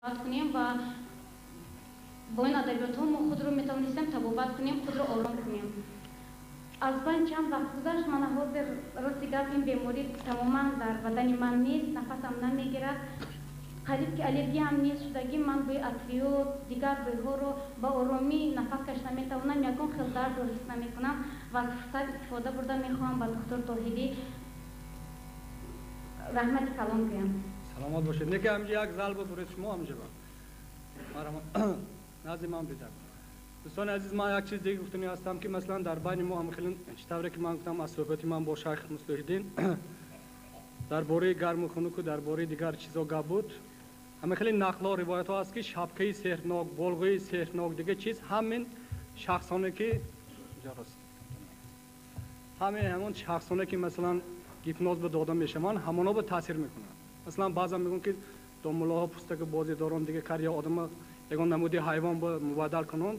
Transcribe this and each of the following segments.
Кунем ва бо ин адабиётҳо мо худро метавонистем табобат кунем, худро ором кунем. Аз байн чанд вақт гузашт, мана ҳозир, рости гап, ин беморӣ тамоман дар бадани ман нест, нафасам намегирад, қариб ки аллергияам нест шудагӣ. Ман бӯи атриёт, дигар бӯйҳоро ба оромӣ нафас кашида метавонам, ягон хел дардро ҳис намекунам ва аз фурсат истифода бурда мехоҳам ба духтур Тоҳирӣ раҳмати калон гӯям. Саломат бошед. Неки ҳамҷа як зал бубуред шумо ҳамҷа ба назди ман бидак. Дӯстони азиз, ман як чиз дига гуфтанӣ ҳастам, ки масалан дар байни мо ҳам хеле, чӣ тавре ки ман гуфтам, аз суҳбати ман бо шайх Муслиҳиддин дар бораи гарму хунуку, дар бораи дигар чизо гап буд. Ҳама хеле нақлҳо, ривоятҳо аст, ки шабкаи сеҳрнок, болғои сеҳрнок, дигар чиз, ҳамин шахсоне ки ҳамин ҳамон шахсоне ки масалан гипноз ба дода мешаванд, ҳамонҳо ба таъсир мекунанд. Масалан, баъзан мегӯянд, ки домуллоҳо пустаки бозӣ доранд, дигар кар ё одама ягон намуди ҳайвон ба мубаддал кунанд.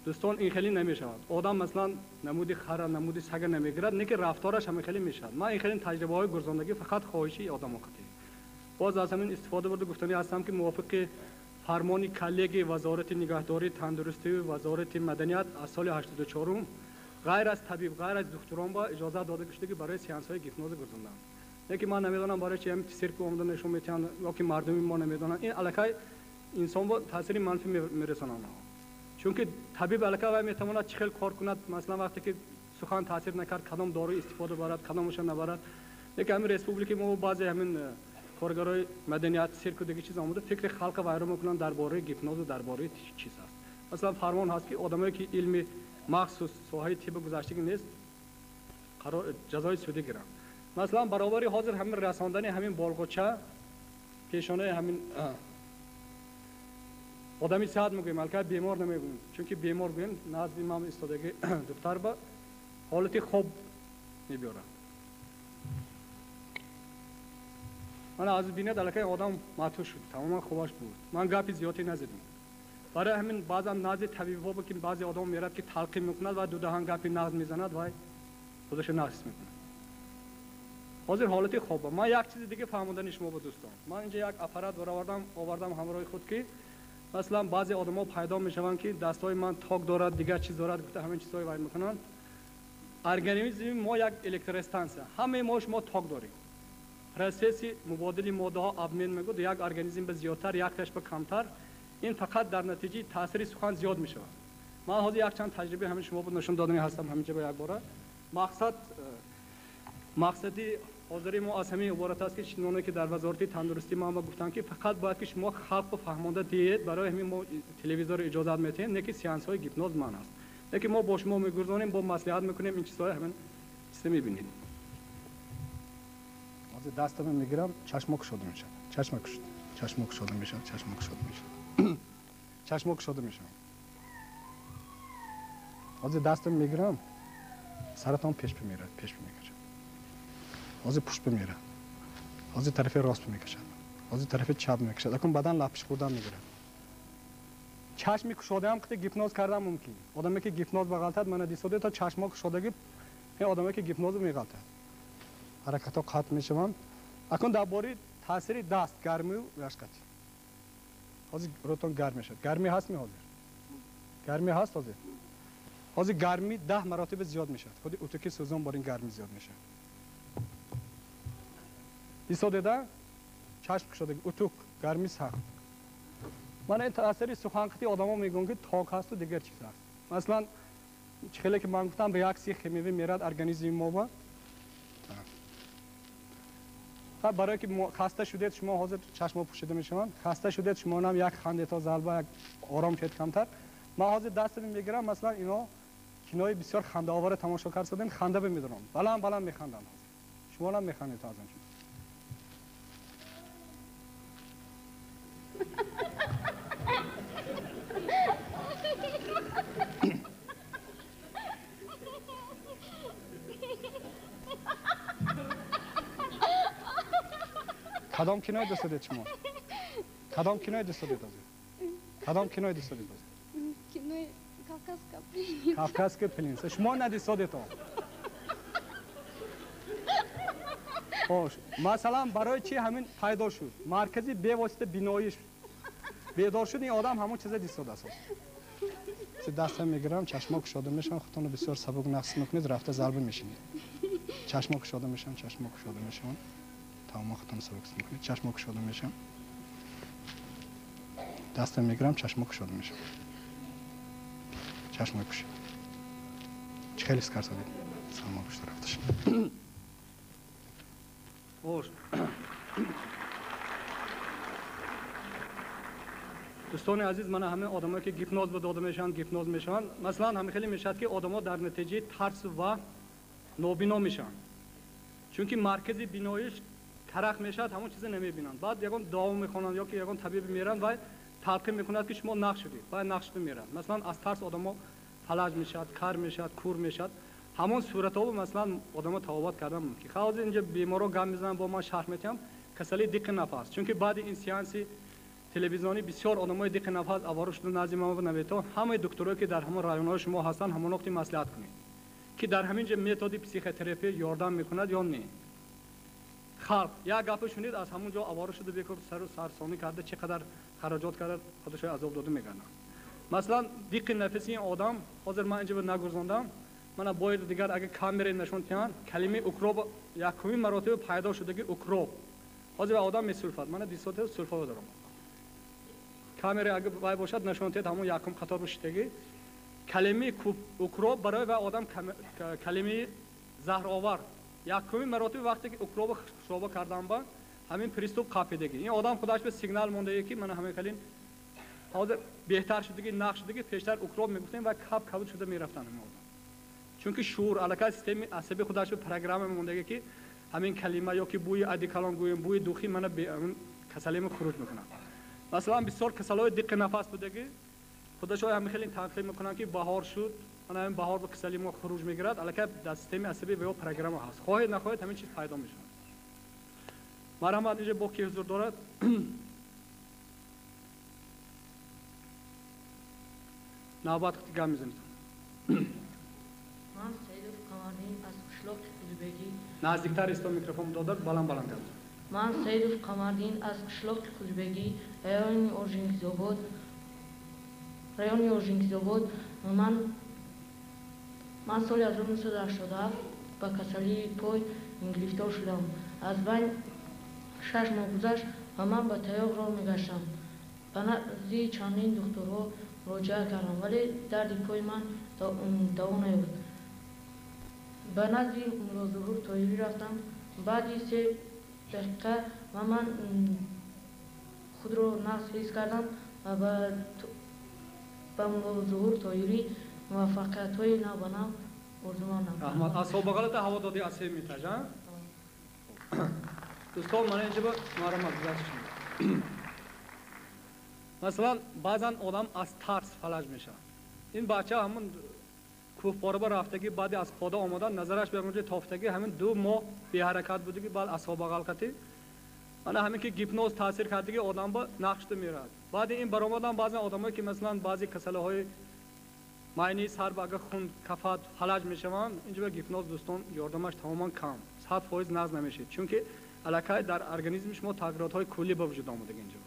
Дӯстон, ин хеле намешавад. Одам масалан намуди хара, намуди сага намегирад, не ки рафтораш ҳама хеле мешавад. Ман ин хеле таҷрибаҳои гурзондагӣ фақат хоҳиши одамо қатӣ. Боз аз ҳамин истифода бурда гуфтанӣ ҳастам, ки мувофиқи фармони коллегияи Вазорати нигаҳдории тандурустию Вазорати маданият аз соли 84-ум ғайр аз табиб, ғайр аз духтурон ба иҷозат дода шуда, ки барои сеансҳои гипнози гурзондан. Лекин ман намедонам, барои чи ҳамин цирк омада нишон метиҳанд ё ки мардуми мо намедонанд. Ин аллакай инсон бо таъсири манфӣ мерасонанд, чунки табиб аллакай вай метавонад чӣ хел кор кунад, масалан, вақте ки сухан таъсир накард, кадом дору истифода барад, кадомаша набарад. Лекин ҳамин республикаи мо баъзе ҳамин коргарои маданият, цирку дигар чиз омада фикри халқа вайрон мекунанд дар бораи гипнозу дар бораи чиз аст. Масалан, фармон ҳаст, ки одамое ки илми махсус соҳаи тибби гузаштагӣ нест, ҷазои судӣ гиранд. Масалан, баробари ҳозир ҳамин расондани ҳамин болғоча пешонаи ҳамин одами сеҳат мегӯем, аллакай бемор намегӯем, чунки бемор гӯем, назди ман истодаги духтар ба ҳолати хоб мебиёрад. Мана аз бинед, аллакай одам маътуш шуд, тамоман хобаш буд. Ман гапи зиёдӣ назидам. Барои ҳамин баъзан назди табибҳо ки баъзе одам мерад, ки талқин мекунад ва дудаҳан гапи нағз мезанад ва худашо нағз ҳис мекунад. Ҳозир ҳолати хоба. Ман як чизи дига фаҳмондани шумо ба дӯстон. Ман инҷа як аппарат баровардам, овардам ҳамроҳи худ, ки масалан баъзе одамо пайдо мешаванд, ки дастҳои ман ток дорад, дигар чиз дорад, гуфта ҳамин чизҳои вай мекунанд. Организми мо як электростанция, ҳамаи мо шумо ток дорем. Процесси мубодили моддаҳо, обмен мегӯяд, як организм ба зиёдтар, якташ ба камтар. Ин фақат дар натиҷаи таъсири сухан зиёд мешавад. Ман ҳозир якчанд таҷриба ҳамин шумо нишон додани ҳастам ҳаминҷа ба якбора. Мақсади ҳозири мо аз ҳамин иборат аст, ки чуноне ки дар Вазорати тандурустӣ ман ба гуфтам, ки фақат бояд ки шумо халқро фаҳмонда диҳед. Барои ҳамин мо телевизорро иҷозат метиҳем, не ки сеансҳои гипноз манъ аст, не ки мо бо шумо мегурзонем, бо маслиҳат мекунем. Ин чизҳои ҳамин чизе мебинед. Ҳозир дастамро мегирам, чашмо кушода мешавад, чашма кушод, чашмо кушода мешавад, чашмо кушода мешавад, чашмо кушода мешавад. Ҳозир дастам мегирам, саратон пеш бимерад, пеш мекашад. Ҳозир пушт бимерад, ҳозир тарафи рост мекашад, ҳозир тарафи чап мекашад. Акун бадан лапиш хӯрдан мегирад. Чашми кушодаам қити гипноз кардан мумкин. Одаме ки гипноз бағалтад, мана дисоде то чашмо кушодаги, ин одаме ки гипноз меғалтад, ҳаракатҳо қатъ мешаванд. Акун дар бораи таъсири даст, гармию рашқати. Ҳозир рӯтон гарм мешавад. Гармӣ ҳаст ми ҳозир? Гармӣ ҳаст ҳозир? Ҳозир гармӣ 10 маротиба зиёд мешавад. Худи утуки сӯзон бор ин гармӣ зиёд мешавад. Исодеда чашм кушодаги, утук гармӣ сахт. Мана ин таъсири суханқити. Одамо мегӯянд, ки ток ҳасту дигар чиз ҳаст. Масалан, чӣ хеле ки ман гуфтам, реаксияи химиявӣ мерад организми мо ба. Барое ки хаста шудед шумо, ҳозир чашмо пӯшида мешаванд, хаста шудед шумонам, як хандето залба, як ором шед камтар. Ман ҳозир дастами мегирам. Масалан, ино кинои бисёр хандаовара тамошо кард, ханда бимедорам, баланд баланд механданд. Ҳозир шумонам механдед аз он чиз. Кадом кинои дӯст доред шумо? Кадом кинои дӯст доред ҳозир? Кадом кинои дӯст доред ҳозир? Кинои «Кавказская пленница». «Кавказская пленница» шумо надисодед. Хош, масалан, барои чи ҳамин пайдо шуд? Маркази бевосита биноиш Бедор шуд ин одам ҳамон чиза дистодааст. Даста мегирам, чашмо кушода мешаванд, худтонро бисёр сабук нақс мекунед, рафта зарба мешинед. Чашмо кушода мешаванд, чашмо кушода мешаванд. Тамом худтонро сабук мекунед, чашмо кушода мешаванд. Даста мегирам, чашмо кушода мешаванд. Чашмо кушед. Чӣ хеле ҳис кардед? Саломат бошед, рафта шуд. Ош. Дӯстони азиз, мана ҳамин одамое ки гипноз ба дода мешаванд, гипноз мешаванд. Масалан, ҳамин хеле мешавад ки одамо дар натиҷаи тарс ва нобино мешаванд. Чунки маркази биноиш карах мешавад, ҳамон чиза намебинанд. Баъд ягон дуо мехонанд ё ки ягон табиб меранд ва талқин мекунад ки шумо нақш шудед. Баъд нақш шуда меранд. Масалан, аз тарс одамо фалаҷ мешавад, кар мешавад, кур мешавад. Ҳамон суратҳо масалан одамо тавобат кардан мумкин. Ҳозир инҷа беморо гап мезананд, бо ман шарҳ метиҳам, касалии диққи нафас. Чунки баъди ин сеанси телевизионӣ бисёр одамои диққи нафас авора шуда назди ман навето. Ҳамаи докторое ки дар ҳамон районҳои шумо ҳастанд, ҳамон вақти маслиҳат кунед ки дар ҳамин ҷо методи психотерапия ёрдам мекунад ё не. Халқ як гапо шунид, аз ҳамон ҷо авора шуда бекор сару сарсонӣ карда, чӣ қадар хароҷот карда, худашо азоб дода мегарданд. Масалан, диққи нафаси ин одам, ҳозир ман инҷо нагузондам, мана бояд дигар агар камере нишон диҳанд, калимаи укроп якумин маротиба пайдо шудаги укроп. Ҳозир одам месулфад, мана дисота сулфа дорам. Камера агар вай бошад нишон диҳад ҳамон якум қатор бошидаги. Калимаи укроп барои вай одам калимаи заҳровар. Якумин маротиба вақте ки укропро хушоба кардан ба ҳамин приступ қапидаги. Ин одам худаш ба сигнал мондаги ки мана ҳамин калим ҳозир беҳтар шудаги, нақш шудаги, пештар укроп мегуфтем ва кап кабуд шуда мерафтанд ҳамин одам. Чунки шуур аллакай системаи асаби худаш ба программа мондаги ки ҳамин калима ё ки бӯи одеколон гӯем, бӯи духи мана касалима хуруҷ мекунад. Масалан, бисёр касалҳои диққи нафас будаги худашо ҳамин хеле танқид мекунанд ки баҳор шуд, мана ҳамин баҳор ба касали мо хуруҷ мегирад, аллакай дар системаи асабӣ ва ё программа ҳаст. Хоҳед нахоҳед ҳамин чиз пайдо мешавад. Марҳамат, инҷо бо ки ҳузур дорад? Навбат гап мезанед. Ман Саидов Қамардин аз қишлоқи Қулбегӣ. Наздиктар исто микрофон додад, баланд баланд гап. Ман Саидов Қамардин аз қишлоқи Қулбегӣ, райони Оржингизобод. Райони Оржингизобод. Ман соли 1987 ба касалии пой гирифтор шудам. Аз байн 6 моҳ гузашт ва ман ба таёқ роҳ мегаштам. Ба назди чандин духтурҳо муроҷиат кардам, вале дарди пои ман даво наёфт. Ба назди Мурозуҳур Тоирӣ рафтам. Баъди 3 дақиқа ва ман худро нақс ҳис кардам ва ба Мурозуҳур Тоирӣ муваффақиятҳои нав ба нав орзумандам. Раҳмат. Аз собиқалата ҳаво додӣ аз се метаж, а? Дӯстон, мана инҷа ба марҳамат гузашт. Масалан, баъзан одам аз тарс фалаҷ мешавад. Ин бача ҳамон кӯҳпораба рафтагӣ, баъди аз пода омадан назараш ба ягон ҷой тофтагӣ, ҳамин 2 моҳ беҳаракат будагӣ, баъд асобағалқатӣ. Мана ҳамин ки гипноз таъсир кардагӣ одам ба нақшда меравад. Баъди ин баромадан баъзан одамое ки масалан баъзе касалиҳои майнаи сар ба агар хун кафад фалаҷ мешаванд, инҷо ба гипноз дӯстон ёрдамаш тамоман кам, 100% наз намешавад, чунки аллакай дар организми шумо тағйиротҳои куллӣ ба вуҷуд омадаги инҷо.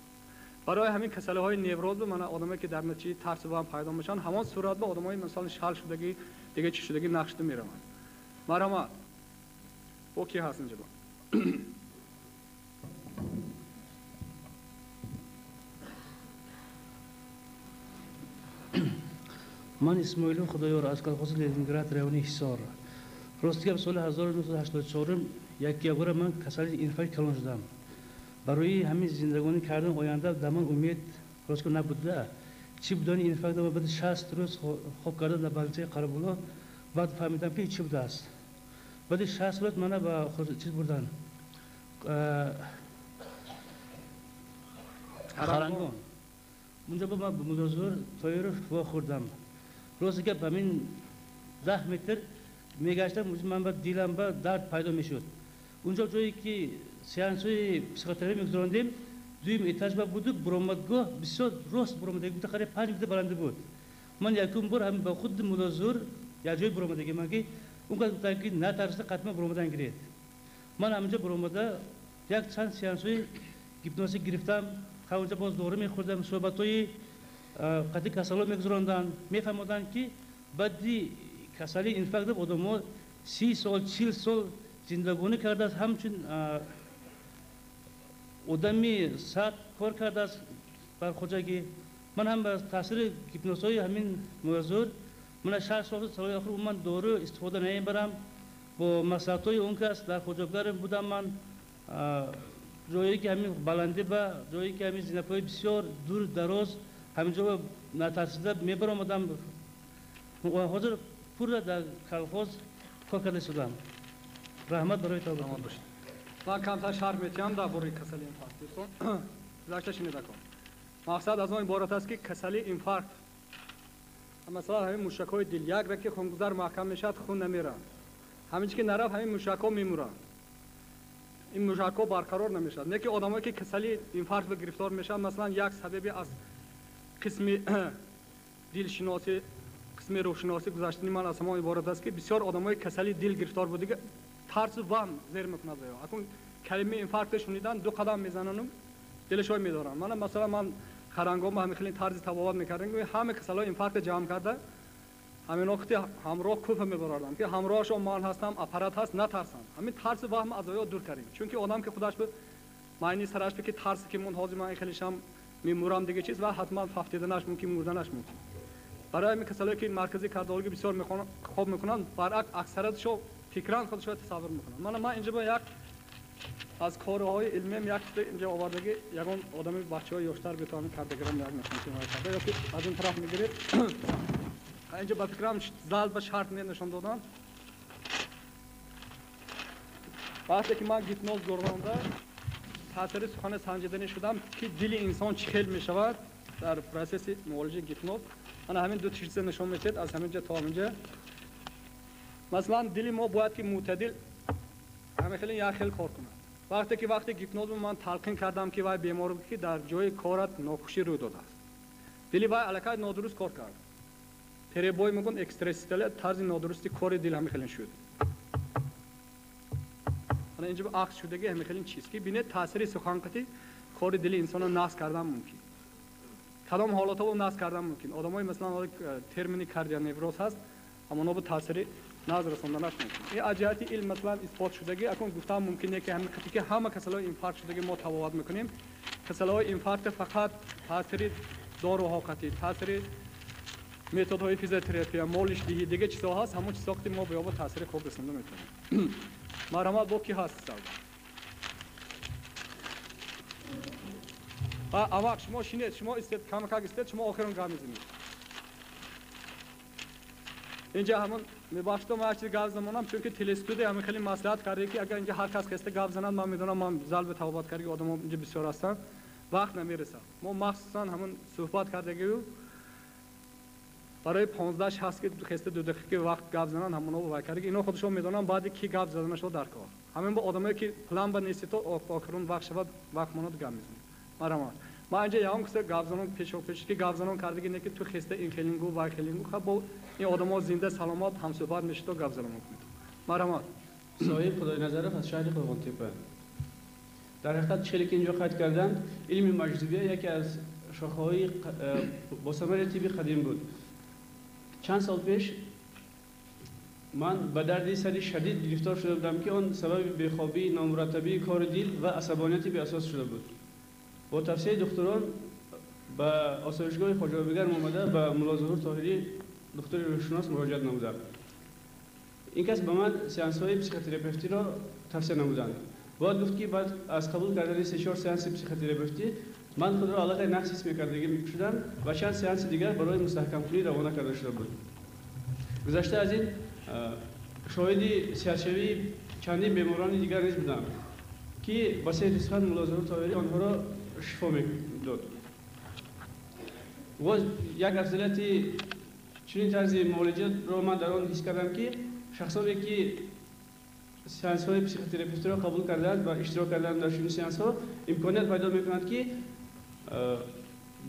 Барои ҳамин касалиҳои невроз мана одамое ки дар натиҷаи тарс ва пайдо мешаванд, ҳамон сурат ба одамои масалан шал шудагӣ, дига чӣ шудагӣ нақшда мераванд. Марҳамат, бо ки ҳаст инҷо? Ман Исмоилов Худоёр аз колхози Ленинград, райони Ҳисор. Рости гап, соли 1984 як ягора ман касали инфаркт калон шудам. Барои ҳамин зиндагонӣ кардан оянда дар ман умед рост набуда. Чӣ будани инфаркт баъд 60 рӯз хоб карда дар балчаи Қарабуло, баъд фаҳмидам ки чӣ будааст. Баъди 60 рӯз мана ба чиз бурдан. Харангон. Унҷо ба ман Муллозур Тоиров вохӯрдам. Рости гап, ҳамин 10 метр мегаштам, ман ба дилам ба дард пайдо мешуд. Унҷо ҷое ки сеансҳои психотерапия мегузарондем, дуюм этаж ба буду, буромадгоҳ бисёр рост буромадаги буд, қариб 5 метр баландӣ буд. Ман якум бор ҳамин ба худи Муллозур як ҷое буромадаги ман ки он кас гуфтанд ки натарсида қатъан буромадан гиред. Ман ҳаминҷо буромада як чанд сеансҳои гипнозӣ гирифтам, Онҷа боз дору мехӯрдам, суҳбатҳои қатъи касало мегузаронданд, мефаҳмоданд, ки баъди касалии инфаркт одамҳо 30 сол, 40 сол зиндагонӣ кардааст, ҳамчун одами сад кор кардааст бар хоҷагӣ. Ман ҳам ба таъсири гипнозҳои ҳамин муллозуҳур ман 6 сол солҳои охир ман дору истифода намебарам. Бо маслиҳатҳои он кас дар хоҷагар будам ман, ҷое ки ҳамин баландӣ ба ҷое ки ҳамин зинапои бисёр дур дароз ҳамин ҷо натарсида мебаромадам. Ҳозир пурра дар колхоз кор карда истодам. Раҳмат барои тавба. Ман камтар шарҳ метиҳам дар бораи касалии инфаркт. Дӯстон, гузашта шунида кун. Мақсад аз он иборат аст, ки касалии инфаркт масалан ҳамин мушакҳои дил як ра ки хунгузар маҳкам мешавад, хун намерад. Ҳамин ки нарафт, ҳамин мушакҳо мемуранд. Ин мушакҳо барқарор намешавад. Не ки одамое ки касалии инфаркт гирифтор мешаванд, масалан як сабаби аз қисми дилшиносӣ, қисми рӯҳшиносӣ гузаштани ман аз ҳамон иборат аст, ки бисёр одамои касалии дил гирифтор будига тарсу ваҳм зер мекунад. Акун калимаи инфаркт шунидан ду қадам мезанану дилашой медоранд. Мана масалан ман харангома ҳамин хеле тарзи табобат мекардем, ҳама касалҳои инфаркт ҷамъ карда ҳамин вақти ҳамроҳ куфа мебарардам, ки ҳамроҳашон ман ҳастам, аппарат ҳаст, натарсанд. Ҳамин тарсу ваҳм аз оё дур кардем. Чунки одам ки худаш ба маъни сараш ки тарс ки мон ҳозир ман хелешам мемурам дига чиз ва ҳатман фафтиданаш мумкин, мурданаш мумкин. Барои ҳамин касалҳое ки маркази кардиологӣ бисёр хоб мекунанд, баръакс аксариятшо фикран худашро тасаввур мекунанд. Мана ман инҷа ба як аз корҳои илмиам як чиз инҷа овардагӣ, ягон одами бачаҳои ёштар битавонад кардагирам як нишон карда, ё ки аз ин тараф мегиред. Инҷа ба фикрам зал ба шарт нишон додам. Вақте ки ман гипноз гузаронда таъсири сухани санҷиданӣ шудам, ки дили инсон чӣ хел мешавад дар процесси муолиҷаи гипноз. Мана ҳамин ду чиза нишон медиҳед аз ҳамин ҷа то ҳамин ҷа. Масалан дили мо бояд ки мӯътадил ҳамин хеле як хел кор кунад. Вақте ки вақти гипноз ман талқин кардам, ки вай бемор буд, ки дар ҷои корат нохушӣ рӯй додааст, дили вай аллакай нодуруст кор кард. Перебой мегӯянд, экстрасистолия, тарзи нодурусти кори дил ҳамин хеле шуд. Ана инҷо акс шудаги ҳамин хеле чиз, ки бинед таъсири суханқати кори дили инсонро нақс кардан мумкин. Кадом ҳолатҳо нақс кардан мумкин? Одамои масалан термини кардионевроз ҳаст, ҳамоно бо таъсири наз расонданаш мумкин. Ин аз ҷиҳати илм масалан исбот шудаги, акун гуфтан мумкин не ки ҳамин қати ки ҳама касалҳои инфаркт шудаги мо табобат мекунем. Касалҳои инфаркт фақат таъсири доруҳо қатӣ, таъсири методҳои физиотерапия, молишдиҳӣ, дига чизҳо ҳаст, ҳамон чизҳо ки мо ба ёба таъсири хуб расонда метавонем. Марҳамат, бо ки ҳаст савол? Аввал шумо шинед, шумо истед, камакак истед, шумо охирон гап мезанед. Инҷа ҳамон мебахшед, ман як чиз гап замонам, чунки телестудия ҳамин хеле маслиҳат карда, ки агар инҷа ҳар кас хеста гап занад, ман медонам, ман зал ба табобат карда, одамон инҷа бисёр ҳастанд, вақт намерасад. Мо махсусан ҳамон суҳбат кардагию барои 15 шахс ки хеста 2 дақиқа вақт гап зананд, ҳамонҳо вай карда, ино худашон медонанд баъди ки гап заданашо дар кор. Ҳамин бо одамое ки план ба нести то охирон вақт шавад, вақт монад гап мезанем. Марҳамат. Ман инҷа ягон киса гапзанон пешопеш ки гапзанон кардаги не ки ту хеста ин хелингу вай хелингу, хаб бо ин одамо зинда саломат ҳамсӯҳбат мешуд, гап занон мекунед. Марҳамат. Соҳиб Худойназаров аз шаҳри Қӯрғонтеппа. Дар ҳақиқат чизе ки инҷо қайд карданд, илми маҷзубия яке аз шохаҳои босамари тибби қадим буд. Чанд сол пеш ман ба дарди сари шадид гирифтор шуда будам, ки он сабаби бехобӣ, номураттабии кори дил ва асабонияти беасос шуда буд. Бо тавсияи духтурон ба осоишгоҳи Хоҷаобигарм омада ба Муллозуҳур Тоҳирӣ, духтури рӯҳшинос, муроҷиат намудам. Ин кас ба ман сеансҳои психотерапевтиро тавсия намуданд. Бояд гуфт, ки баъд аз қабул кардани 3-4 сеанси психотерапевтӣ ман худро аллакай нақс ҳис мекардагӣ шудам ва чанд сеанси дигар барои мустаҳкамкунӣ равона карда шуда буд. Гузашта аз ин шоҳиди сиҳатшавии чандин беморони дигар низ будам, ки ба сеҳри сухан Муллозуҳур Тоҳирӣ онҳоро шифо медод. Боз як афзалияти чунин тарзи муолиҷаро ман дар он ҳис кардам, ки шахсоне ки сеансҳои психотерапевтиро қабул кардаанд ва иштирок карданд дар чунин сеансҳо, имконият пайдо мекунанд, ки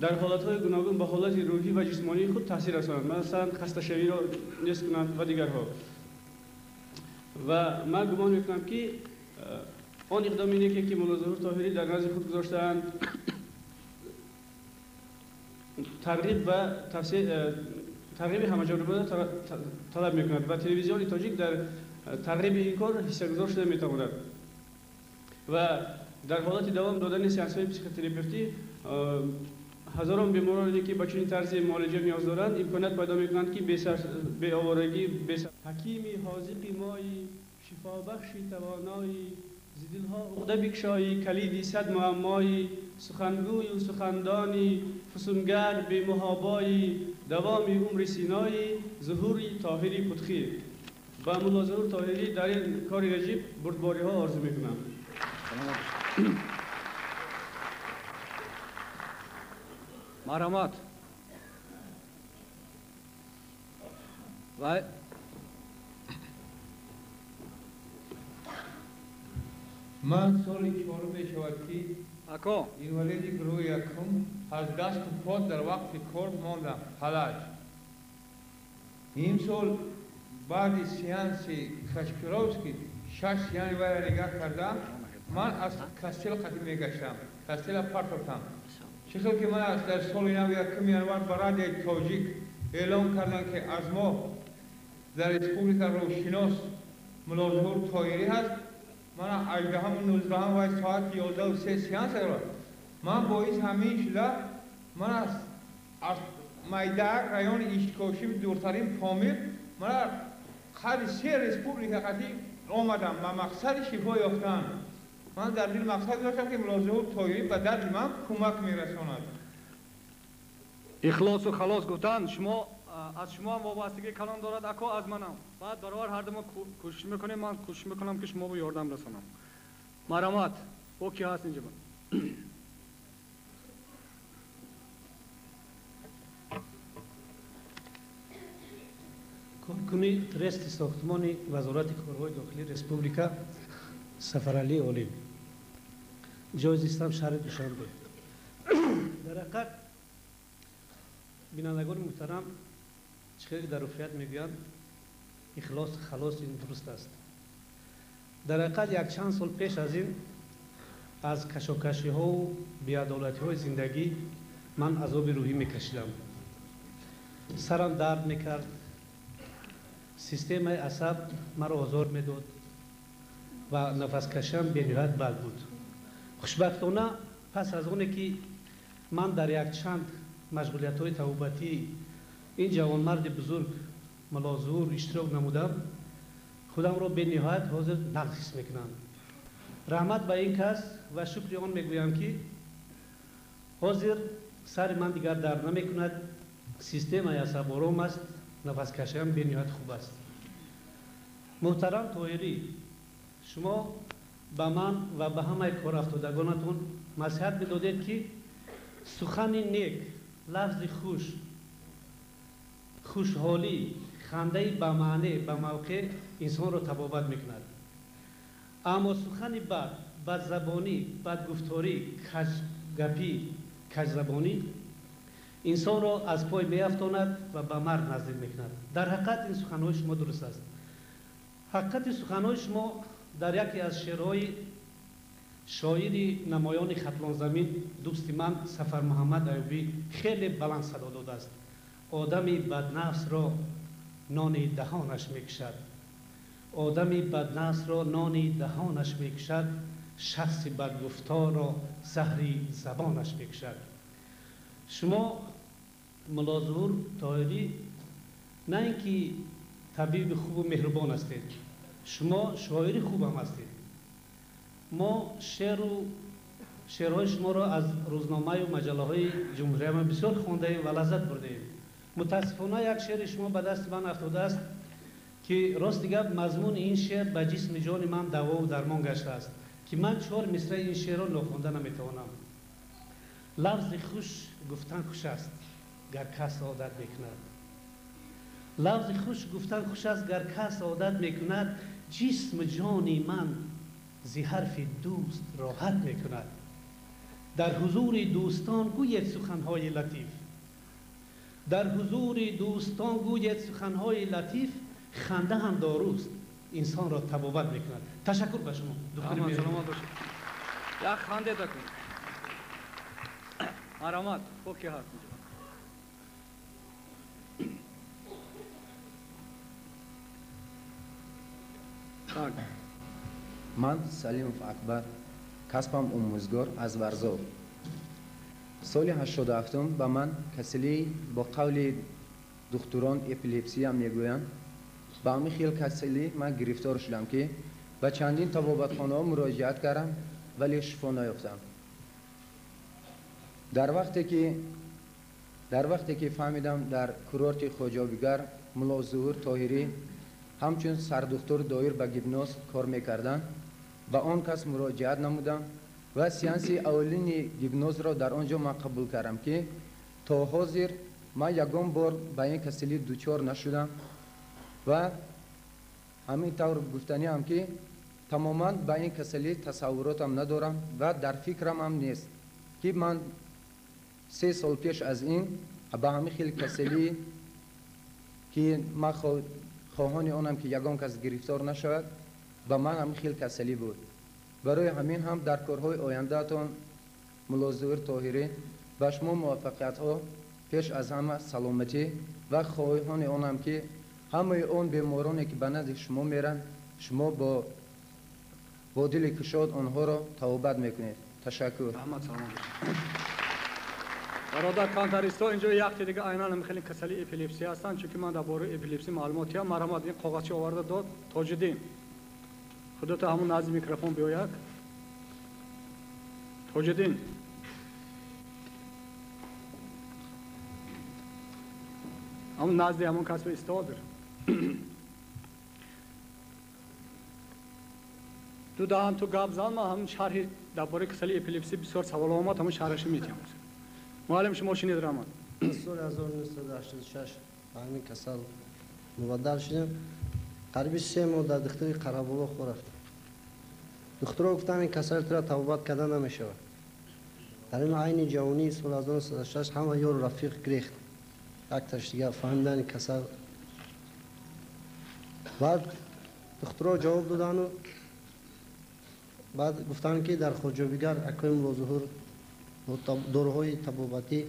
дар ҳолатҳои гуногун ба ҳолати рӯҳӣ ва ҷисмонии худ таъсир расонанд, масалан хасташавиро нест кунанд ва дигарҳо. Ва ман гумон мекунам, ки он иқдоми неке ки Муллозуҳур Тоҳирӣ дар назди худ гузоштаанд, тарғиб ва тарғиби ҳамаҷонибаро талаб мекунад ва телевизиони тоҷик дар тарғиби ин кор ҳиссагузор шуда метавонад ва дар ҳолати давом додани сеансҳои психотерапевтӣ ҳазорон бемороне ки ба чунин тарзи муолиҷа ниёз доранд имконият пайдо мекунанд ки беоворагӣ ҳакими ҳозиқи мои шифобахши тавонои зи дилҳо уқда бикшоӣ калиди сад муаммои сухангӯю сухандони фусунгар бемуҳобои давоми умри синои зуҳури тоҳири путхӣ. Ба мулло Зуҳур Тоҳирӣ дар ин кори раҷиб бурдбориҳо орзу мекунам. Марҳамат. Вай ман соли чорум мешавад ки ако инвалиди гурӯҳи якум аз дасту по дар вақти кор мондам фалаҷ. Имсол баъди сеанси Кашпировский шаш сеанси вайра нигаҳ кардам, ман аз кастел қатӣ мегаштам, кастела партофтам. Чӣ хел ки ман аз дар соли нав якуми январ ба радиои тоҷик эълон кардам ки аз мо дар республика рӯҳшинос Мулло Зуҳур Тоҳирӣ ҳаст, ман 18-ҳаму 19-ҳам вай соати 11:03 сеанс дорам. Ман боис ҳамин шуда ман аз Майдаак райони Ишкошим дуртарин Помир ман қадри се республика қатӣ омадам ба мақсади шифо ёфтан. Ман дар дил мақсад доштам ки Мулло Зуҳур Тоҳирӣ ба дарди ман кӯмак мерасонад. Ихлосу халос гуфтан шумо аз шумо ҳам вобастагии калон дорад, ако аз манам. Баъд баробар ҳар думо кӯшиш мекунем, ман кӯшиш мекунам ки шумо ёрдам расонам. Марҳамат, о ки ҳаст инҷо? Коркуни трести сохтмони Вазорати корҳои дохилии республика Сафаралӣ Олим. Ҷои зистам шаҳри Душанбе. Дар ҳақиқат бинандагони муҳтарам, чӣ хеле дар руфият мегӯянд, ихлос халос ин дуруст аст. Дар ҳақиқат якчанд сол пеш аз ин аз кашокашиҳову беадолатиҳои зиндагӣ ман азоби рӯҳӣ мекашидам. Сарам дард мекард, системаи асаб маро озор медод ва нафаскашиам бениҳоят бад буд. Хушбахтона пас аз оне ки ман дар якчанд машғулиятҳои тавбатӣ ин ҷавонмарди бузург Мулло Зуҳур иштирок намудам, худамро бениҳоят ҳозир нағз ҳис мекунам. Раҳмат ба ин кас ва шукри он мегӯям ки ҳозир сари ман дигар дард намекунад, системаи асаб ором аст, нафаскашиам бениҳоят хуб аст. Муҳтарам Тоҳирӣ, шумо ба ман ва ба ҳамаи корафтодагонатон маслиҳат медодед ки сухани нек, лафзи хуш, хушҳолӣ, хандаи ба маъне, ба мавқеъ инсонро табобат мекунад. Аммо сухани бад, бадзабонӣ, бадгуфторӣ, каҷгапӣ, каҷзабонӣ инсонро аз пой меафтонад ва ба марг наздик мекунад. Дар ҳақиқат ин суханҳои шумо дуруст аст. Ҳақиқати суханҳои шумо дар яке аз шеърҳои шоири намоёни Хатлонзамин дӯсти ман Сафармуҳаммад Аюбӣ хеле баланд садо додааст. Одами баднафсро нони даҳонаш мекушад. Одами баднафсро нони даҳонаш мекушад, шахси бадгуфторро заҳри забонаш мекушад. Шумо Мулло Зуҳур Тоҳирӣ на ин ки табиби хубу меҳрубон ҳастед, шумо шоири хубам ҳастед. Мо шеърҳои шуморо аз рӯзномаю маҷаллаҳои ҷумҳурияма бисёр хондаем ва лаззат бурдаем. Мутаассифона як шеъри шумо ба дасти ман афтодааст ки рости гап мазмуни ин шеър ба ҷисми ҷони ман давову дармон гаштааст ки ман чор мисраи ин шеърро нохонда наметавонам. Лафзи хуш гуфтан хуш аст, гар кас одат мекунад. Лафзи хуш гуфтан хуш аст, гар кас одат мекунад, ҷисму ҷони ман зи ҳарфи дӯст роҳат мекунад. Дар ҳузури дӯстон гӯед суханҳои латиф. Дар ҳузури дӯстон гӯед суханҳои латиф, ханда ҳам доруст, инсонро табобат мекунад. Ташаккур ба шумо. Саломат бошед. Як ханде дакун. Марҳамат, хуб ки ҳаст инҷо. Так. Ман Салимов Акбар, касбам омӯзгор аз Варзоб. Соли 87 ба ман касалии бо қавли духтурон эпилепсия мегӯянд. Ба ҳамин хел касалӣ ман гирифтор шудам, ки ба чандин табобатхонаҳо муроҷиат кардам, вале шифо наёфтам. Дар вақте ки фаҳмидам дар курорти Хоҷобигар Мулло Зуҳур Тоҳирӣ ҳамчун сардухтур доир ба гипноз кор мекарданд, ба он кас муроҷиат намудам ва сеанси аввалини гипнозро дар он ҷо ман қабул кардам, ки то ҳозир ман ягон бор ба ин касалӣ дучор нашудам ва ҳамин тавр гуфтаниам, ки тамоман ба ин касалӣ тасаввуротам надорам ва дар фикрам ҳам нест, ки ман 3 сол пеш аз ин ба ҳамин хел касалӣ, ки ман хоҳони онам, ки ягон кас гирифтор нашавад, ба ман ҳамин хел касалӣ буд. Барои ҳамин ҳам дар корҳои ояндаатон Мулло Зуҳур Тоҳирӣ ба шумо муваффақиятҳо, пеш аз ҳама саломатӣ ва хоҳони онам, ки ҳамаи он бемороне, ки ба назди шумо меранд, шумо бо дили кушод онҳоро табобат мекунед. Ташаккур. Раҳмат, саломат бошед. Бародар кантаристо, инҷо якте дига айнан хеле касали эпилепсия ҳастанд, чунки ман дар бораи эпилепсия маълумот ҳам. Марҳамат, ин коғазчи оварда дод. Тоҷиддин, худото ҳамун назди микрофон биёяд. Тоҷиддин, ҳамун назди ҳамон касб истодир. Ду даҳан ту гап зан, ман ҳамун шарҳи дар бораи касали эпилепсия бисёр савол омад, ҳамун шарҳашо метиҳам. Муаллим, шумо шинед, раҳмат. Соли 1986 ба ҳамин касал мубаддал шудем. Қариби 3 моҳ дар духтури Қараболо хор рафтам. Духтурҳо гуфтанд, ин касали тура табобат карда намешавад. Дар ин айни ҷавонии соли 1986 ҳама ёру рафиқ гирехт. Якташ дигар фаҳмидани касал. Баъд духтурҳо ҷавоб додану баъд гуфтанд, ки дар Хоҷобигар акои Мулло Зуҳур бо доруҳои табобатӣ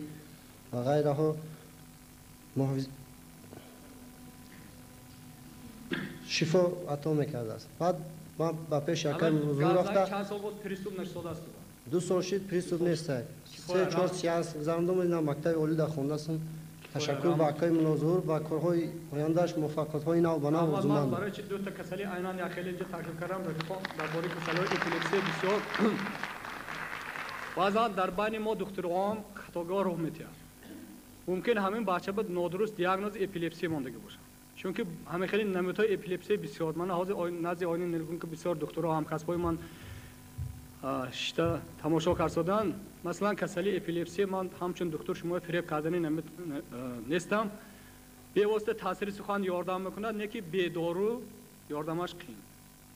ва ғайраҳо шифо ато мекардааст. Баъд ман ба пеши акои Мулло Зуҳур рафта. Чанд сол буд приступ нашудааст? 2 сол шид приступ нестай. 3-4 сеанс гузарондам, ина мактаби олида хондасам. Ташаккур ба акои Мулло Зуҳур, ба корҳои ояндааш муваффақиятҳои нав ба нав орзумандам. Барои чи дута касали айнан як хеле инҷо таклиф кардам, рафиқон, дар бораи касалиҳои эпилепсия бисёр баъзан дар байни мо духтурҳоам хатогоҳ роҳ метиҳанд. Мумкин ҳамин бача ба нодуруст диагнози эпилепсия мондагӣ бошад, чунки ҳамин хеле намудҳои эпилепсия бисёр. Ман ҳозир назди оини Нилгун, ки бисёр духтурҳо ҳамкасбҳои ман шишта тамошо карсоданд. Масалан, касалии эпилепсия ман ҳамчун духтур шумо фиреб кардани нестам. Бевосита таъсири сухан ёрдам мекунад, не ки бедору ёрдамаш қиин.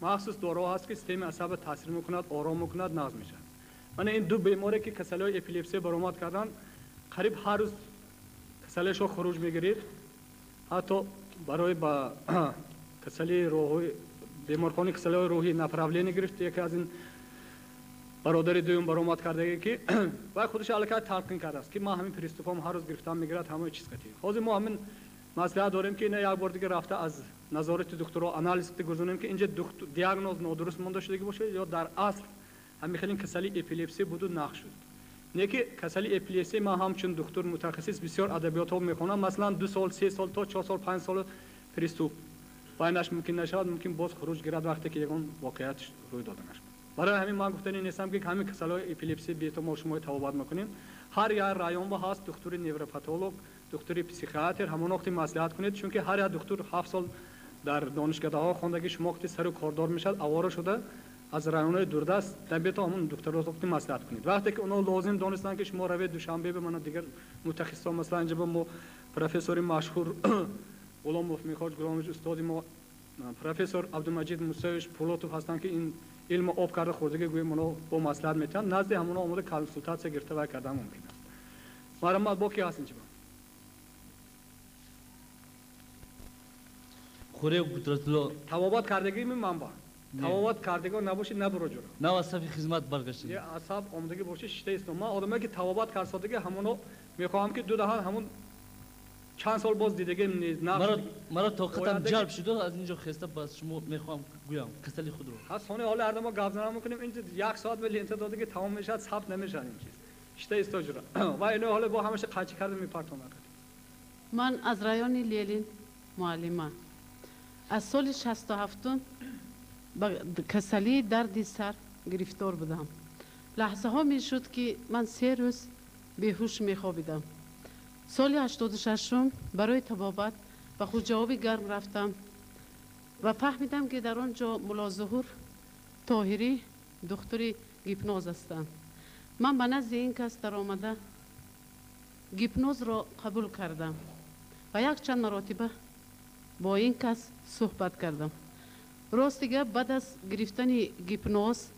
Махсус доруҳо ҳаст, ки системаи асаба таъсир мекунад, ором мекунад, нағз мешавад. Мана ин ду беморе, ки касалиҳои эпилепсия баромад карданд, қариб ҳар рӯз касалиашо хуруҷ мегирифт. Ҳатто барои ба касалии роҳи беморхонаи касалиҳои рӯҳӣ направление гирифт. Яке аз ин бародари дуюм баромад кардагӣ, ки вай худаш аллакай талқин кардааст, ки ман ҳамин приступам ҳар рӯз гирифтам мегирад, ҳамаи чиз қатӣ. Ҳозир мо ҳамин маслиҳат дорем, ки ина як бор дига рафта аз назорати духтурҳо анализ гузаронем, ки инҷа диагноз нодуруст монда шудагӣ бошад ё дар асл ҳамин хелин касали эпилепсия буду нақш шуд. Не ки касали эпилепсия ман ҳамчун духтур мутахассис бисёр адабиётҳо мехонам. Масалан, 2 сол, 3 сол то 4 сол, 5 сол приступ байнаш мумкин нашавад, мумкин боз хуруҷ гирад вақте ки ягон воқеат рӯй дода нашавад. Барои ҳамин ман гуфтани нестам, ки ҳамин касалиҳои эпилепсия бето мо шумо табобат мекунем. Ҳар як район ба ҳаст духтури невропатолог, духтури психиатр, ҳамон вақти маслиҳат кунед, чунки ҳар як духтур 7 сол дар донишгоҳҳо хондаги шумо вақти сару кордор мешавад, авора шуда аз районҳои дурдаст бето ҳамон духтурро вақти маслиҳат кунед. Вақте ки онҳо лозим донистанд, ки шумо равед Душанбе ба мана дигар мутахассисон, масалан инҷа ба мо профессори машҳур Ғуломов Михоҷ Ғуломович, устоди мо профессор Абдумаҷид Мусоевич Пулотов ҳастанд, ки ин илму об карда хӯрдагӣ гӯем, онҳо бо маслиҳат метиҳанд. Назди ҳамонҳо омода консултатсия гирифта вай кардан мумкин аст. Марҳамат, бо ки ҳаст инҷа? Хӯре Қудратулло. Табобат кардагӣ ми манба? Табобат кардагӣ набоши, набуро ҷура. Нав аз сафи хизмат баргаштагӣ. Аз саф омадагӣ боши, шишта исто. Ман одамое ки табобат карсодагӣ, ҳамонҳо мехоҳам, ки ду даҳан ҳамон Чанд сол боз дидагим нест. Маро тоқатам ҷалб шуд, аз инҷо хеста ба шумо мехоҳам гӯям касали худро. Ҳа, сони ҳоло ҳар мо гап занам мекунем, инҷо як соат ба лента дода ки тамом мешавад, сабт намешавад ин чиз. Шита истоҷура. Ва ино ҳоло бо ҳамаша қачи карда мепартонад. Ман аз райони Ленин муаллима. Аз соли 67 ба касалии дарди сар гирифтор будам. Лаҳзаҳо мешуд, ки ман 3 рӯз беҳуш мехобидам. Соли 86 барои табобат ба Хуҷаоби Гарм рафтам ва фаҳмидам, ки дар он ҷо Мулло Зуҳур Тоҳирӣ духтури гипноз ҳастанд. Ман ба назди ин кас даромада гипнозро қабул кардам ва якчанд маротиба бо ин кас суҳбат кардам. Рости гап, баъд аз гирифтани гипноз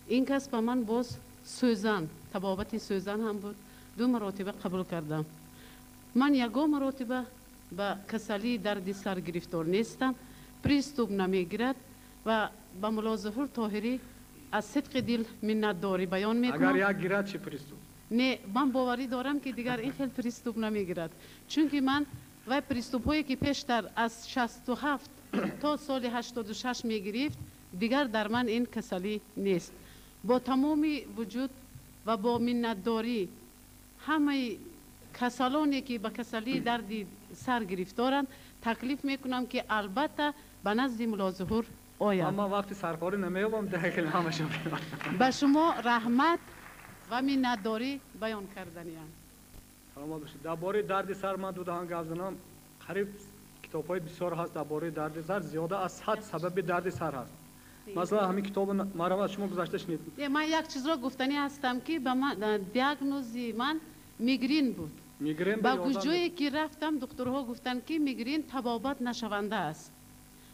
ин кас ба ман боз сӯзан, табобати сӯзан ҳам буд, 2 маротиба қабул кардам. Ман ягон маротиба ба касалии дарди сар гирифтор нестам, приступ намегирад ва ба Мулло Зуҳур Тоҳирӣ аз сидқи дил миннатдорӣ баён мекунам. Агар як гирад чи приступ? Не, ман боварӣ дорам, ки дигар ин хел приступ намегирад, чунки ман вай приступҳое ки пештар аз 67 то соли 86 мегирифт, дигар дар ман ин касалӣ нест. Бо тамоми вуҷуд ва бо миннатдорӣ ҳамаи касалоне ки ба касалии дарди сар гирифторанд таклиф мекунам, ки албатта ба назди Мулло Зуҳур оянд. Ман вақти сархорӣ намеёбам, дақиқан ҳамашон. Ба шумо раҳмат ва миннатдорӣ баён карданиам. Саломат бошед. Дар бораи дарди сар ман ду даҳан гап занам. Қариб китобҳои бисёр ҳаст дар бораи дарди сар, зиёда аз 100 сабаби дарди сар ҳаст. Масалан, ҳамин китобро марҳамат шумо гузашта шунид. Ман як чизро гуфтанӣ ҳастам, ки ба ман диагнози ман мигрен буд. Ба куҷое ки рафтам, духтурҳо гуфтанд, ки мигрен табобат нашаванда аст.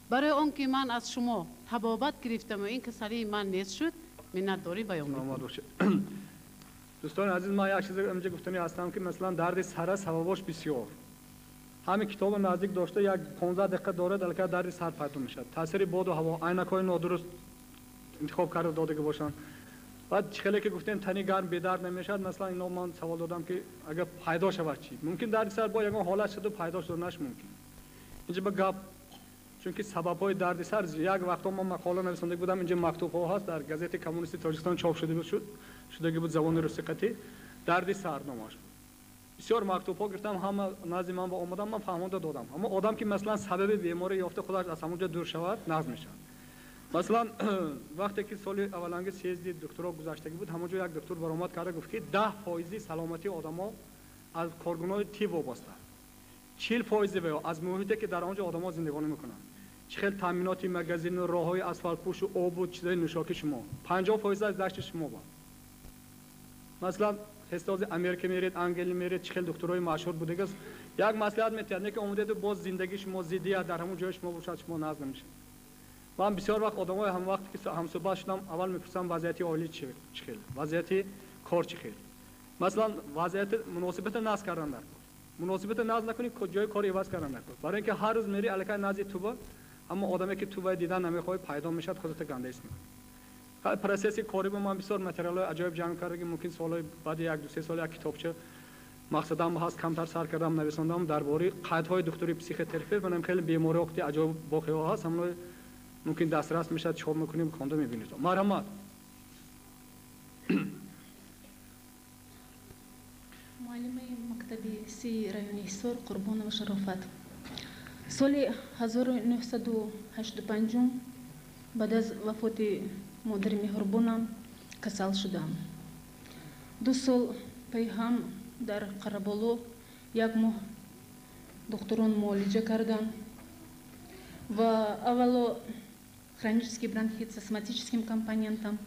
Барои он ки ман аз шумо табобат гирифтам ва ин касалии ман нест шуд, миннатдорӣ баён мекунам. Дӯстони азиз, ман як чиз инҷо гуфтанӣ ҳастам, ки масалан дарди сара сабабош бисёр. Ҳамин китобро наздик дошта як 15 дақиқа дорад, аллакай дарди сар пайдо мешавад. Таъсири боду ҳаво, айнакҳои нодуруст интихоб карда додагӣ бошанд. Баъд чӣ хеле ки гуфтем, тани гарм бедард намешавад. Масалан, ино ман савол додам, ки агар пайдо шавад чӣ? Мумкин дарди сар бо ягон ҳолат шуду пайдо шуданаш мумкин. Инҷо ба гап, чунки сабабҳои дарди сар як вақтҳо ман мақола нависонда будам, инҷо мактубҳо ҳаст, дар газетаи коммунисти Тоҷикистон чоп шуда буд, шудагӣ буд забони русӣ қатӣ, дарди сар номаш буд. Бисёр мактубҳо гирифтам, ҳама назди ман ба омадам, ман фаҳмонда додам. Аммо одам ки масалан сабаби беморӣ ёфта худаш аз ҳамон ҷо дур шавад, нағз мешавад. Масалан, вақте ки соли авваланги съезди духтурҳо гузаштагӣ буд, ҳамон ҷо як духтур баромад карда гуфт, ки 10% саломатии одамо аз коргунои тиб вобаста, 40% ваё аз муҳите ки дар он ҷо одамо зиндагонӣ мекунанд, чӣ хел таъминоти магазину, роҳҳои асфалтпӯшу, обу чизҳои нӯшокӣ шумо, 50% аз дашти шумо ба. Масалан, хестози Америка меред, Англия меред, чӣ хел духтурҳои машҳур будагист, як маслиҳат метиҳад, не ки омадеду боз зиндагии шумо зиддият дар ҳамон ҷои шумо бошад, шумо нағз намешавед. Ман бисёр вақт одамои ҳам вақте ки ҳамсӯҳбат шудам, аввал мепурсам вазъияти оилӣ чӣ хел, вазъияти кор чӣ хел. Масалан, вазъияти муносибата нағз кардан дар кор. Муносибата нағз накунӣ, ҷои кор иваз кардан дар кор. Барои ин ки ҳар рӯз мери аллакай назди туба, аммо одаме ки тубаи дидан намехоҳӣ пайдо мешавад, худата ганда ҳис мекунӣ. Процесси корӣ бо ман бисёр материалҳои аҷоиб ҷамъ карда, ки мумкин солҳои баъди 1-2-3 сол як китобча мақсадам ҳаст, камтар сар кардам, нависондам дар бораи қайдҳои духтури психотерапевт. Манам хеле бемориҳо ки аҷоиб боқиҳо ҳаст, ҳамоно мумкин дастрас мешавад, чоп мекунем, хонда мебинед. Марҳамат. Муаллимаи мактаби си райони Ҳисор Қурбонова Шарофат. Соли 1985 баъд аз вафоти модари меҳрубонам касал шудам. 2 сол пайҳам дар Қараболо 1 моҳ духтурон муолиҷа карданд ва аввало хронический бронхит с астматическим компонентом.